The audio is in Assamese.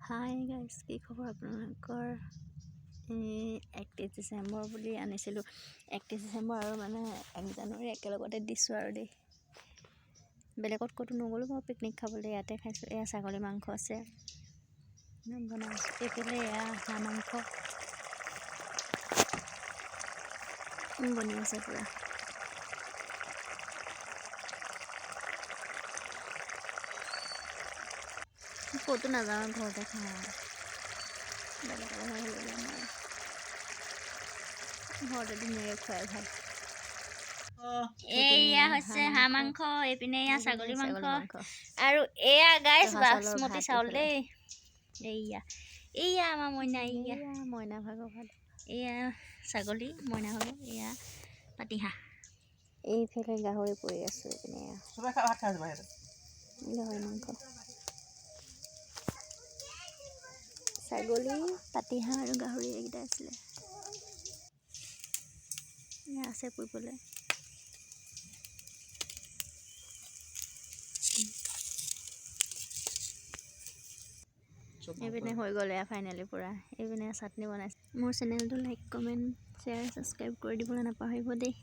হাই গাইজ, কি খবৰ আপোনালোকৰ? এই 31 ডিচেম্বৰ বুলি আনিছিলোঁ। 31 ডিচেম্বৰ আৰু মানে 1 জানুৱাৰী একেলগতে দিছোঁ আৰু দেই। বেলেগত ক'তো নগ'লোঁ বাৰু পিকনিক খাবলৈ, ইয়াতে খাইছোঁ। এয়া ছাগলী মাংস আছে বনাইছোঁ, এইফালে এয়া হাঁহ মাংস বনি আছে পূৰা। ক'তো নাযাওঁ, ঘৰতে খাওঁ আৰু, বেলেগৰ ঘৰলৈ যাম আৰু ঘৰতে ধুনীয়াকৈ খুৱাই ভাল। এইয়া হৈছে হাঁহ মাংস, এইপিনে এয়া ছাগলী মাংস আৰু এয়া গাইছ বাচমতি চাউল দেই। এইয়া এইয়া আমাৰ মইনা, এইয়া মইনা ভাগৰ ভাত, এয়া ছাগলী মইনা ভাগৰ, এয়া পাতিহাঁহ। এইফালে গাহৰি পুৰি আছোঁ, এইপিনে গাহৰি মাংস, ছাগলী, পাতিহাঁহ আৰু গাহৰি এইকেইটা আছিলে। এয়া আছে পুৰিবলৈ। এইপিনে হৈ গ'ল এয়া ফাইনেলি পূৰা। এইপিনে চাটনি বনাইছে। মোৰ চেনেলটো লাইক, কমেণ্ট, শ্বেয়াৰ, ছাবস্ক্ৰাইব কৰি দিবলৈ নাপাহৰিব দেই।